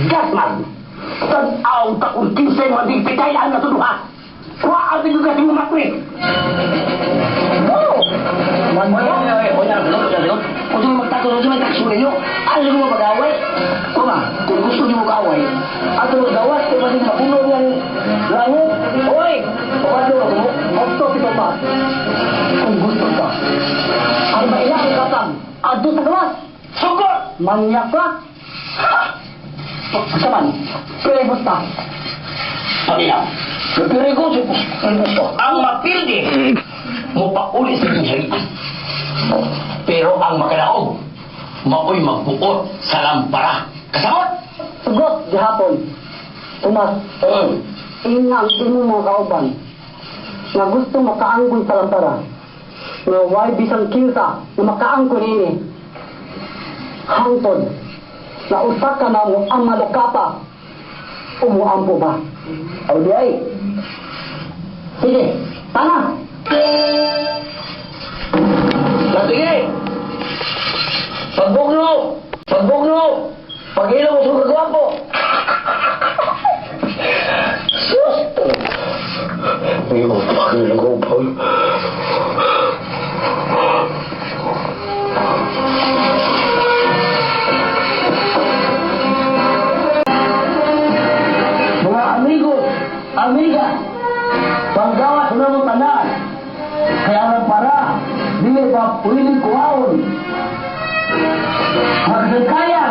Gasman! Tanaw ta kung kinsay mga digpitay ang natuduha. Kuha ang tingog sa mga matri. Go! Oy, oy, oy, oy, oy, oy, oy, kung mo magtakot, kung may taksyon ninyo, ano mo mag-away? Kuma, kung gusto niyo mag-away, ato magawas, kung maging mapuno niyang langit, oy, paano mo? Adto si Tomas. Kung gusto ka. Ang maila ang katang. Adto sa gawas. Sugot! Manyak ka. Asa man? Pili busta. Paminaw. Pero ko si gusto. Ang mapildi, mo pauli sa gingharian. Pero ang makadaog, maoy magbuot sa lampara. Kasabot? Sugot gihapon. Tomas, inga ang imong mga kauban nga gusto makaangkon sa lampara. Nga way bisan kinsa nga makaangkon ini. Hangtod na usa ka namo ang malukapa umuampo ba? Aw di ay. Sige, tana! Sige! Pagbugno! Pagbugno! Pag-ilaw mo sa kagwapo! Sus! Ayaw, pakailan ko pa. Mga amigos, amigas, panggawa sa namong tanan, kaya ang para, dili pa pwedeng kuhaon. Magkakaya,